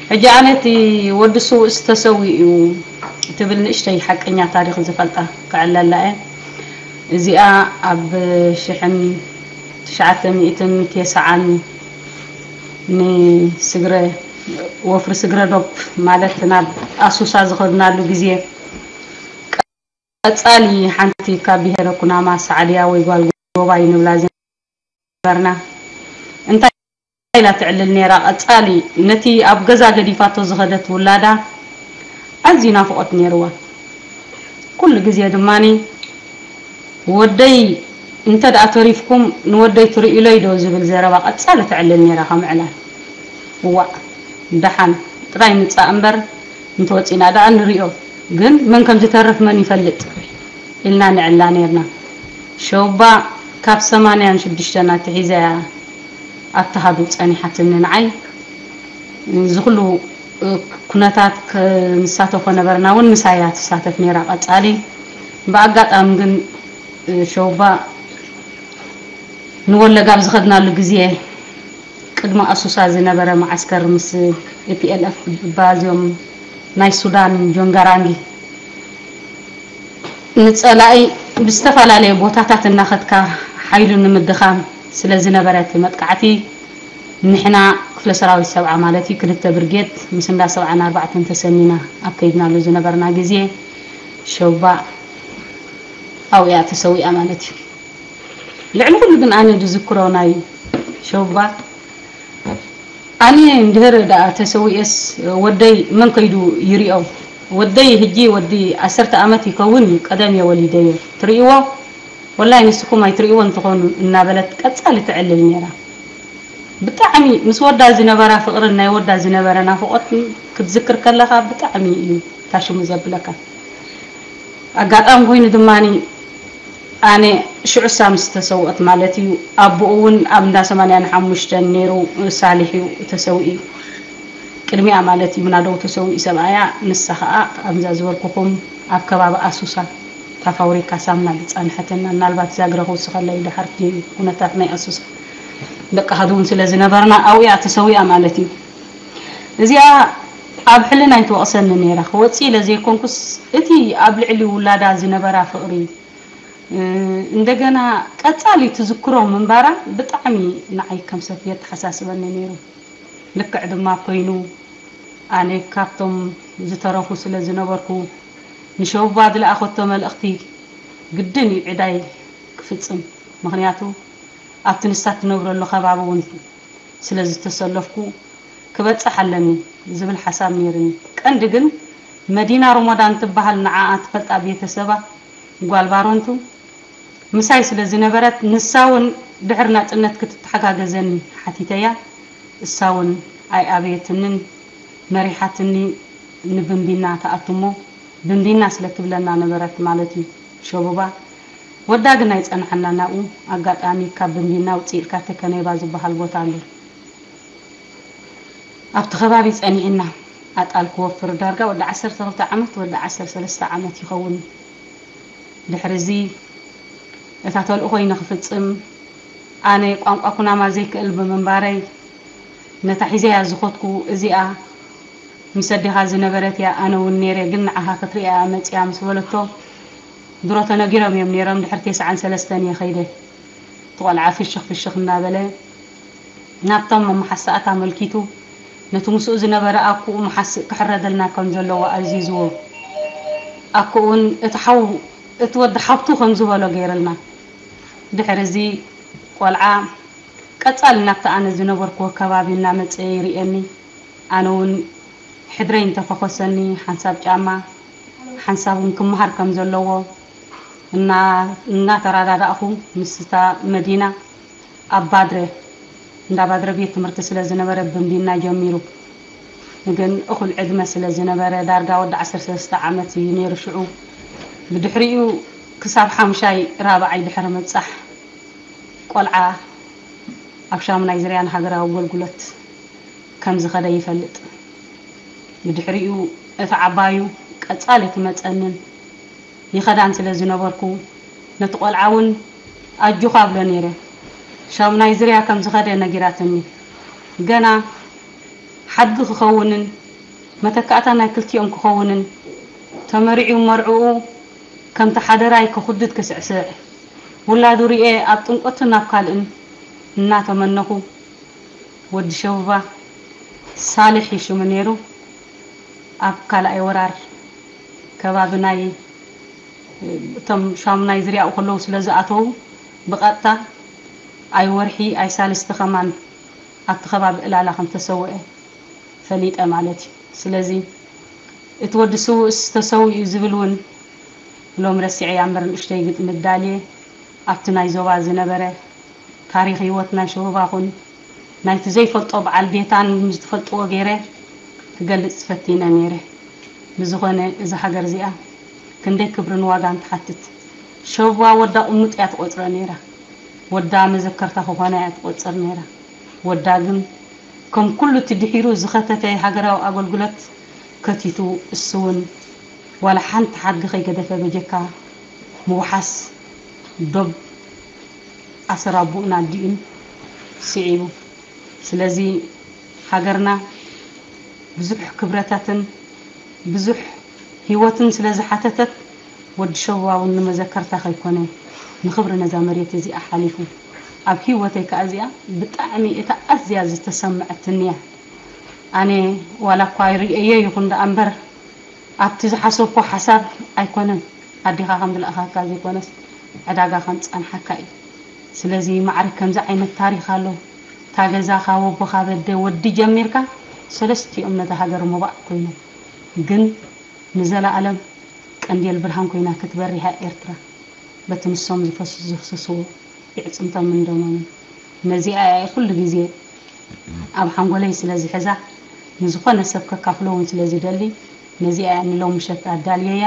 ሕጂ ኣነ እቲ ወዲ ስውእስ ተሰዊኡ ትብል ንእሽተይ ሓቀኛ ታሪኽ ዝፈልጣ ክዕለላ እየ። እዚኣ ኣብ ሽሕን ትሽዓተ ሚእትን ቴስዓን ንስግረ ወፍሪ ስግረ ዶብ ማለት ናብ ኣሱሳ ዝኸድናሉ ግዜ ቀጻሊ ሓንቲ ካብ ብሄረ ኩናማ ሳዕድያ ወይ ጓል ጎባይ ንብላ ዝነበርና እንታይ ኢላ ትዕልል ነይራ? ቀጻሊ ነቲ ኣብ ገዛ ገዲፋቶ ዝኸደት ውላዳ ኣዝዩ ናፍቖት ነይርዋ። ኩሉ ግዜ ድማኒ ወደይ እንተ ደኣ ተሪፍኩም ንወደይ ትርእዩለይ ዶ ዝብል ዘረባ ቀጻሊ ትዕልል ነይራ ከም ዕላል። እዋእ ደሓን ጥራይ ምጻእ እምበር እንተወጺና ደኣ ንሪኦ፣ ግን መን ከም ዝተርፍ መን ይፈልጥ ኢልና ንዕላ ነይርና። ሸውባ ካብ ሰማንያን ሽዱሽተን ኣትሒዛ እያ ኣብቲ ሃዱእ ጸኒሓትኒ ንዓይ። እዚ ኩሉ ኩነታት ክንሳተፎ ነበርና እውን ምሳያ ትሳተፍ ነይራ ቀጻሊ። ብኣጋጣሚ ግን ሸውባ ንወለጋ ኣብ ዝኸድናሉ ግዜ ቅድሚ ኣሱሳ ዝነበረ መዓስከር ምስ ቲ ፒ ኤል ኤፍ ባዝዮም ናይ ሱዳን ጆንጋራንጊ ንጸላኢ ብዝተፈላለየ ቦታታት እናኸድካ ሓይሉ ንምድኻም ስለ ዝነበረ እቲ መጥቃዕቲ ንሕና ክፍለ ሰራዊት ሰብዓ ማለት እዩ ክልተ ብርጌድ ምስ እንዳ ሰብዓን ኣርባዕተን ተሰኒና ኣብ ከይድናሉ ዝነበርና ግዜ ሸውባ ኣብኡ እያ ተሰዊኣ ማለት እዩ። ልዕሊ ኩሉ ግን ኣነ ዝዝክሮ ናይ ሸውባ ኣነ እንድህር ደኣ ተሰዊኤስ ወደይ መን ከይዱ ይሪኦ? ወደይ ህጂ ወዲ ዓሰርተ ዓመት ይኸውን እዩ፣ ቀደም እየ ወሊደዮ። ትርእይዎ? ወላይ ንስኹም ኣይትርእይዎ እንትኾኑ እናበለት ቀጻሊ ትዕልል ነይራ። ብጣዕሚ ምስ ወዳ ዝነበራ ፍቕርን ናይ ወዳ ዝነበረ ናፍቖትን ክትዝክር ከለኻ ብጣዕሚ እዩ ታሽሙ ዘብለካ። ኣጋጣሚ ኮይኑ ድማኒ ኣነ ሽዑ እሳ ምስ ተሰውአት ማለት እዩ፣ ኣቦኡ እውን ኣብ እንዳ ሰማንያን ሓሙሽተን ነይሩ ሳሊሕ እዩ ተሰዊኡ። ቅድሚኣ ማለት እዩ ናደው ተሰዊኡ ሰብኣያ፣ ንሳ ኸዓ ኣብዛ ዝበልኩኹም ኣብ ከባቢ ኣሱሳ እታ ፋብሪካ ሳምና ዝጸንሐትና፣ ምናልባት ዛግረ ክውስኸለይ ድሓር እቲ ኩነታት ናይ ኣሱሳ ደቂ ሃዱ እውን ስለ ዝነበርና ኣብኡ እያ ተሰዊኣ ማለት እዩ። እዚኣ ኣብ ሕልና ኣይትወቕሰኒ ነይራ፣ ክወጽእ ኢለ ዘይኮንኩስ እቲ ኣብ ልዕሊ ውላዳ ዝነበራ ፍቕሪ፣ እ፣ እንደገና ቀጻሊ ትዝክሮ ምንባራ ብጣዕሚ ንዓይ ከም ሰብ የተሓሳስበኒ ነይሩ። ልክዕ ድማ ኮይኑ ኣነ ካብቶም ዝተረፉ ስለ ዝነበርኩ ንሸውባ ዝለኣኸቶ መልእኽቲ ግድን እዩ ዕዳይ ክፍጽም። ምኽንያቱ ኣብቲ ንሳ ትነብረሉ ከባቢ እውን ስለ ዝተሰለፍኩ ክበጽሕ ኣለኒ ዝብል ሓሳብ ነይርኒ። ቀንዲ ግን መዲና ሮሞዳን ትበሃል ንዓኣ ትፈልጣ ቤተሰባ ጓል ባሮንቱ ምሳይ ስለ ዝነበረት ንሳ እውን ድሕሪ ናጽነት ክትተሓጋገዘኒ ሓቲተያ። እሳ እውን ኣይኣበየትንን መሪሓትኒ ንብንቢና ተኣትሞ ብንቢና ስለ ትብለና ነበረት ማለት እዩ። ሸቡባ ወዳ ግን ኣይጸንሐና ናብኡ። ኣጋጣሚ ካብ ብንቢና ውጽእ ኢልካ ተከነይባ ዝበሃል ቦታ ኣሎ። ኣብቲ ከባቢ ጸኒሕና ኣጣል ክወፍር ዳርጋ ወዲ ዓሰርተ ክልተ ዓመት ወዲ ዓሰርተ ሰለስተ ዓመት ይኸውን። ድሕሪ እዚ እታ ተልእኾይ ንኽፍጽም ኣነ ቋንቋ ኩናማ ዘይክእል ብምንባረይ ነታ ሒዘያ ዝኸድኩ እዚኣ ምስ ኣዴኻ ዝነበረት እያ፣ ኣነ እውን ነይረ ግን ንዓኻ ክትርእያ እያ መጺኣ ምስ በለቶ ድሮ ተነጊሮም እዮም ነይሮም። ድሕሪ ተስዓን ሰለስተን እየ ኸይደ። እቲ ቆልዓ ፍሽኽ ፍሽኽ እናበለ ናብቶም መመሓሳእታ ኣመልኪቱ ነቲ ምስኡ ዝነበረ ኣኩኡ መሓስእ ክሕረደልና ከም ዘለዎ ኣዚዝዎ። ኣኩኡን እቲ ሓው እቲ ወዲ ሓብቱ ከም ዝበሎ ገይረልና። ድሕሪ እዚ ቆልዓ ቀጻሊ ናብቲ ኣነ ዝነበርክዎ ከባቢ እናመጸ ይርእየኒ። ኣነ እውን ሕድረይ እንተፈኾሰኒ ሓንሳብ ጫማ ሓንሳብ እውን ክመሃር ከም ዘለዎ እና እናተረዳዳእኹ ምስታ መዲና ኣብ ባድረ እንዳ ባድረ ቤት ትምህርቲ ስለ ዝነበረ ብንቢና ጀሚሩ። ግን እኹል ዕድመ ስለ ዝነበረ ዳርጋ ወዲ ዓሰርተ ሰለስተ ዓመት እዩ ነይሩ ሽዑ። ብድሕሪኡ ክሳብ ሓምሻይ ራብዓይ ድሕሪ ምብጻሕ ቆልዓ ኣብ ሻሙናይ ዝርያ ንሃገራዊ ኣገልግሎት ከም ዝኸደ ይፈልጥ። ብድሕሪኡ እቲ ዓባዩ ቀጻሊ ትመጸንን ይኸዳን ስለ ዝነበርኩ ነቲ ቆልዓ እውን ኣጆኻ ኣብሎ ነይረ። ሻሙናይ ዝርያ ከም ዝኸደ ነጊራትኒ። ገና ሓድጊ ክኸውንን መተካእታ ናይ ክልቲኦም ክኸውንን፣ ተመሪዑ መርዕኡ ከምቲ ሓደራይ ከኹድድ ክስዕስዕ፣ ውላዱ ርኤ ኣብ ጥምቀቱ ናብ ካልእን እናተመነኹ፣ ወዲ ሸቡባ ሳልሕ እዩ ሽሙ ነይሩ። ኣብ ካልኣይ ወራር ከባቢ ናይ እቶም ሻሙናይ ዝርያኡ ከለዉ ስለ ዝኣተዉ፣ ብቐጥታ ኣይ ወርሒ ኣይ ሳልስቲ ከማን ኣብቲ ከባቢ ዕላላ ከም ተሰውአ ፈሊጠ ማለት እዩ። ስለዚ እቲ ወዲ ስውእስ ተሰዊኡ ዝብል እውን ሎም ረሲዐያ እምበር ንእሽተይ ግጥሚ ዳልየ ኣብቲ ናይ ዞባ ዝነበረ ታሪኽ ህይወት ናይ ሸውባ ኹን ናይቲ ዘይፈልጦ በዓል ቤታን ምስ ዝፈልጥዎ ገይረ ክገልጽ ፈቲነ ነይረ። ብዝኾነ እዛ ሃገር እዚኣ ክንደይ ክብርን ዋጋን ትሓትት። ሸውባ ወዳ ቁምጥ እያ ትቆጽረ ነይራ። ወዳ መዘከርታ ክኾና እያ ትቆጽር ነይራ። ወዳ ግን ከም ኩሉ እቲ ድሒሩ ዝኸተተ ሃገራዊ ኣገልግሎት ከቲቱ እሱ እውን ዋላ ሓንቲ ሓድጊ ከይገደፈ በጀካ ምውሓስ ዶብ ኣሰር ኣቦኡን ኣዲኡን ስዒቡ። ስለዚ ሃገርና ብዙሕ ክብረታትን ብዙሕ ህይወትን ስለ ዝሓተተት ወዲ ሸዋ እውን ንመዘከርታ ከይኮነ ንኽብሪ ነዛ መሬት እዚኣ ሓሊፉ። ኣብ ህይወተይ ከኣ እዚኣ ብጣዕሚ እታ ኣዝያ ዝተሰምዐትኒ እያ። ኣነ ዋላ እኳ ይርእየዮ ይኹን ደኣ እምበር ኣብቲ ዝሓሰብኮ ሓሳብ ኣይኮነን ኣዴኻ ከም ዝለኣኻካ ዘይኮነስ ዕዳጋ ከም ዝጸንሓካ እዩ። ስለዚ ማዕረ ከምዚ ዓይነት ታሪኽ ኣሎ። እታ ገዛ ካብ ኣቦኻ በደ ወዲ ጀሚርካ ሰለስቲኦም ነታ ሃገር ሞባእ ኮይኖም ግን ንዘለኣለም ቀንዴል ብርሃን ኮይና ክትበርህ እያ ኤርትራ። በቲ ንሶም ዝፈስ- ዝፍስስዎ የዕጽምቶም እንደሞምን ነዚኣ እየ ኩሉ ግዜ ኣብ ሓንጎለይ ስለ ዝሕዛ ንዝኾነ ሰብ ከካፍሎ እውን ስለ ዝደሊ ነዚኣ እያ ንሎም ምሸት ኣዳልየያ።